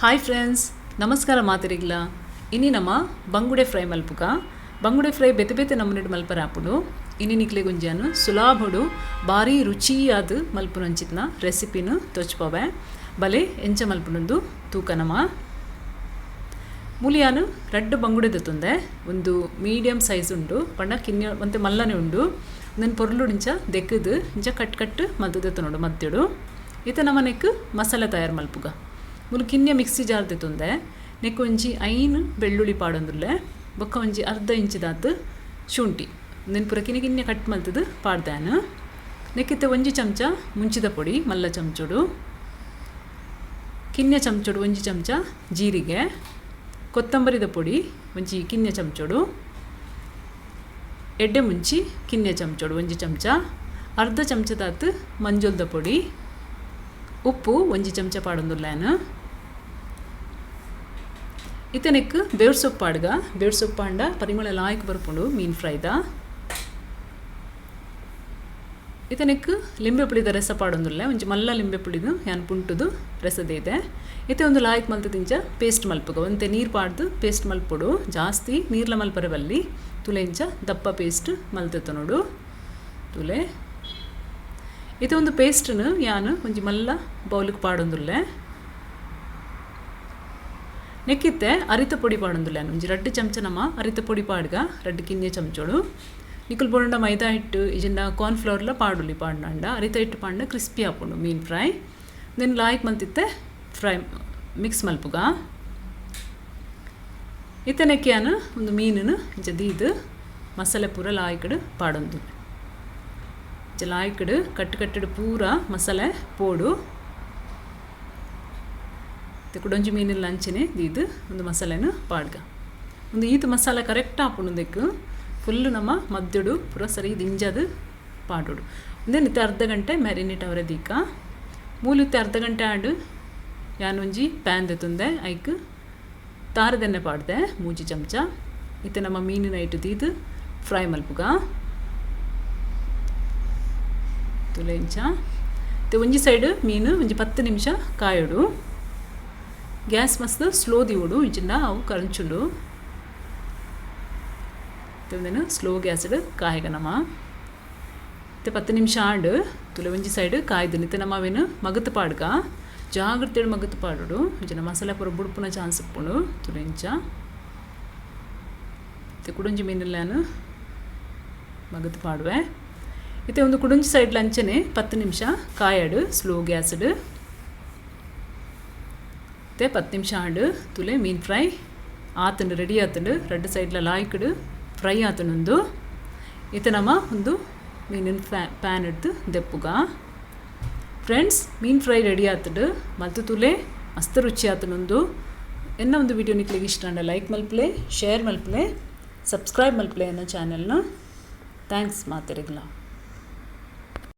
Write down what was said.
Hi friends, ನಮಸ್ಕಾರ ಮಾತೆರಿಗ್ಲ. ಇನಿ ನಮ ಬಂಗುಡೆ ಫ್ರೈ ಮಲ್ಪುಗ. ಬಂಗುಡೆ ಫ್ರೈ ಬೇತೆ ಬೇತೆ ನಮೂನೆಡ್ ಮಲ್ಪರೆ ಆಪುಂಡು. ಇನಿ ನಿಕ್ಲೆಗ್ ಒಂಜಿ ಸುಲಾಭಡು ಬಾರಿ ರುಚಿಯಾದ ಮಲ್ಪುನಂಚಿತ್ನ ರೆಸಿಪಿನ್ ತೋಜ್ಪಾವೆ. ಬಲೆ ಎಂಚ ಮಲ್ಪುನಂದು ತೂಕ ನಮ. ಮೂಲಿಯಾನು ರಡ್ಡ್ ಬಂಗುಡೆ ದೆತ್ತೊಂದೆ. ಒಂದು ಮೀಡಿಯಂ ಸೈಜ್ ಉಂಡು, ಪಂಡ ಕಿನ್ಯ ಒಂತೆ ಮಲ್ಲನೆ ಉಂಡು. ಉಂದೆನ್ ಪೊರ್ಲುಡು ಇಂಚ ದೆಕ್ಕುದು ಇಂಚ ಕಟ್ ಕಟ್ ಮಲ್ತ್ ದೆತ್ತೊನೊಡು ಮಧ್ಯಡು. ಇತ್ತೆ ನಮ ನೆಕ್ಕ್ ಮಸಾಲೆ ತಯಾರು ಮಲ್ಪುಗ. ಮೂಲು ಕಿನ್ಯ ಮಿಕ್ಸಿ ಜಾರ್ ದೆತ್ತೊಂದೆ. ನೆಕ್ಕ್ ಒಂಜಿ 5 ಬೆಳ್ಳುಳ್ಳಿ ಪಾಡೊಂದುಲ್ಲೆ, ಬೊಕ್ಕ ಒಂಜಿ ಅರ್ಧ ಇಂಚಿದಾತ್ ಶುಂಠಿ ಉಂದೆನ್ ಪೂರ ಕಿನ್ಯ ಕಿನ್ಯ ಕಟ್ ಮಲ್ತುದು ಪಾಡ್ದಾನು. ನೆಕ್ಕಿತ್ತೆ ಒಂಜಿ ಚಮಚ ಮುಂಚಿದ ಪೊಡಿ ಮಲ್ಲ ಚಮಚೊಡು, ಕಿನ್ಯ ಚಮಚೊಡು ಒಂಜಿ ಚಮಚ ಜೀರಿಗೆ, ಕೊತ್ತಂಬರಿದ ಪೊಡಿ ಒಂಜಿ ಕಿನ್ಯ ಚಮಚೊಡು, ಎಡ್ಡೆ ಮುಂಚಿ ಕಿನ್ಯ ಚಮಚೊಡು ಒಂಜಿ ಚಮಚ, ಅರ್ಧ ಚಮಚದಾತ್ ಮಂಜೊಲ್ದ ಪೊಡಿ, ಉಪ್ಪು ಒಂಜಿ ಚಮಚ ಪಾಡೊಂದುಲ್ಲೇನು. ಇತ್ತೆ ನೆಕ್ಕ್ ಬೇವು ಸೊಪ್ಪು ಪಾಡ್ಗ. ಬೇವು ಸೊಪ್ಪು ಪಾಂಡ ಪರಿಮಳ ಲಾಯ್ಕ್ ಬರ್ಪುಂಡು ಮೀನ್ ಫ್ರೈದ. ಇತ್ತೆ ನೆಕ್ಕ್ ಲಿಂಬೆ ಪುಳಿದ ರಸ ಪಾಡೊಂದುಲ್ಲೆ. ಒಂಜಿ ಮಲ್ಲ ಲಿಂಬೆ ಪುಳಿದು ಯಾನ್ ಪುಂಟುದು ರಸದ ಇದೆ. ಇತ್ತೆ ಒಂದು ಲಾಯ್ಕ್ ಮಲ್ತುದು ಇಂಚ ಪೇಸ್ಟ್ ಮಲ್ಪುಗ. ಒಂತೆ ನೀರು ಪಾಡ್ದು ಪೇಸ್ಟ್ ಮಲ್ಪೊಡು, ಜಾಸ್ತಿ ನೀರ್ಲ ಮಲ್ಪರೆ ಬಲ್ಲಿ. ತುಲೆ ಇಂಚ ದಪ್ಪ ಪೇಸ್ಟ್ ಮಲ್ತೆತ್ತೊನೊಡು ತುಲೆ. ಇತ್ತೆ ಒಂದು ಪೇಸ್ಟ್ನು ಯಾನ್ ಒಂಜಿ ಮಲ್ಲ ಬೌಲಿಗೆ ಪಾಡೊಂದುಲ್ಲೆ. ನೆಕ್ಕಿತ್ತೆ ಅರಿತ ಪೊಡಿ ಪಾಡೊಂದುಲ್ಲೆ. ಒಂಜಿ 2 ಚಮಚ ನಮ ಅರಿತ ಪೊಡಿ ಪಾಡ್ಗ, 2 ಕಿನ್ಯ ಚಮಚೋಡು. ನಿಕುಲು ಬೋಡಂಡ ಮೈದಾ ಹಿಟ್ಟು ಇಜಿಂಡ ಕಾರ್ನ್ಫ್ಲವರ್ಲ ಪಾಡುಲಿ. ಪಾಡ್ನಂಡ ಅರಿತ ಹಿಟ್ಟು ಪಾಡ್ನ ಕ್ರಿಸ್ಪಿ ಆಪುಂಡು ಮೀನ್ ಫ್ರೈ. ದೆನ್ ಲಾಯ್ಕ್ ಮಲ್ತಿತ್ತೆ ಫ್ರೈ ಮಿಕ್ಸ್ ಮಲ್ಪುಗ. ಇತ್ತೆ ನೆಕ್ಕೆ ಯಾನ್ ಒಂದು ಮೀನನ್ನು ಇಂಚ ದೀದ್ ಮಸಾಲೆ ಪೂರ ಲಾಯ್ಕಡ್ ಪಾಡೊಂದು. ಇಂಚ ಲಾಯ್ಕಡ್ ಕಟ್ಟು ಕಟ್ಟಡು ಪೂರ ಮಸಾಲೆ ಪೋಡು. ಕುಡೊಂಜಿ ಮೀನಿಲ್ಲ ಅಂಚನೆ ದೀದ್ ಒಂದು ಮಸಾಲೆನ ಪಾಡ್ಗ. ಒಂದು ಈತ್ ಮಸಾಲೆ ಕರೆಕ್ಟ್ ಆಪುಂಡು. ಉಂದೆಕ್ ಫುಲ್ಲು ನಮ್ಮ ಮಧ್ಯಡು ಪೂರ ಸರಿ ದಿಂಜದು ಪಾಡೋಡು. ಉಂದೆನ್ ಇತ್ತೆ ಅರ್ಧ ಗಂಟೆ ಮ್ಯಾರಿನೇಟ್ ಅವರೆ ದೀಕ. ಮೂಲು ಇತ್ತೆ ಅರ್ಧ ಗಂಟೆ ಆಂಡ್. ಯಾನ್ ಒಂಜಿ ಪ್ಯಾನ್ ದೆತ್ತೊಂದೆ. ಐಕ್ ತಾರದೆಣ್ಣೆ ಪಾಡ್ದೆ 3 ಚಮಚ. ಇತ್ತೆ ನಮ್ಮ ಮೀನಿನ ಐಟ್ ದೀದ್ ಫ್ರೈ ಮಲ್ಪುಗ. ತುಲೆ ಇಂಚ ಇತ್ತೆ ಒಂಜಿ ಸೈಡ್ ಮೀನು ಒಂಜಿ 10 ನಿಮಿಷ ಕಾಯೋಡು. ಗ್ಯಾಸ್ ಮಸ್ತ್ ಸ್ಲೋ ದಿವೋಡು, ಇಂಚಿನ ಅವು ಕರಂಚುಂಡು. ಉಂದೆನ್ ಸ್ಲೋ ಗ್ಯಾಸ್ಡ್ ಕಾಯಗ ನಮ. ಇತ್ತೆ 10 ನಿಮಿಷ ಆಂಡ್. ತುಲೆ ಒಂಜಿ ಸೈಡ್ ಕಾಯ್ದು. ಇತ್ತೆ ನಮ ಅವೇನು ಮಗತ್ ಪಾಡ್ಗ. ಜಾಗ್ರತೆಡ್ ಮಗತ್ ಪಾಡೋಡು, ಇಂಚಿನ ಮಸಾಲೆ ಪೂರ ಬುಡ್ಪುನ ಚಾನ್ಸ್ ಉಪ್ಪುಂಡು. ತುಲೆ ಇಂಚ ಇತ್ತೆ ಕುಡೊಂಜಿ ಮೀನೆಲ್ಲಾನು ಮಗತ್ ಪಾಡುವೆ. ಇತ್ತೆ ಒಂದು ಕುಡೊಂಜಿ ಸೈಡ್ ಅಂಚನೆ 10 ನಿಮಿಷ ಕಾಯಡು ಸ್ಲೋ ಗ್ಯಾಸ್ಡ್. ಇತ್ತೆ 10 ನಿಮಿಷ ಆಂಡ್. ತುಲೆ ಮೀನ್ ಫ್ರೈ ಆತುಂಡು, ರೆಡಿ ಆತುಂಡು. 2 ಸೈಡ್ಲ ಲಾಯ್ಕಡ್ ಫ್ರೈ ಆತುಂಡು. ಇತ್ತೆ ನಮ ಒಂದು ಮೀನಿನ ಪ್ಯಾನ್ ಹಿಡ್ದು ದೆಪ್ಪುಗ. ಫ್ರೆಂಡ್ಸ್, ಮೀನ್ ಫ್ರೈ ರೆಡಿ ಆತುಂಡು. ಮಲ್ತು ತುಲೆ ಮಸ್ತ್ ರುಚಿ ಆತುಂಡು. ಎನ್ನ ಒಂದು ವಿಡಿಯೋ ನಿಕ್ಲೆಗ್ ಇಷ್ಟ ಆಂಡ ಲೈಕ್ ಮಲ್ಪಲೆ, ಶೇರ್ ಮಲ್ಪಲೆ, ಸಬ್ಸ್ಕ್ರೈಬ್ ಮಲ್ಪಲೆ ಎನ್ನ ಚಾನೆಲ್ನ. Thanks ಮಾತೆರೆಗ್ಲ.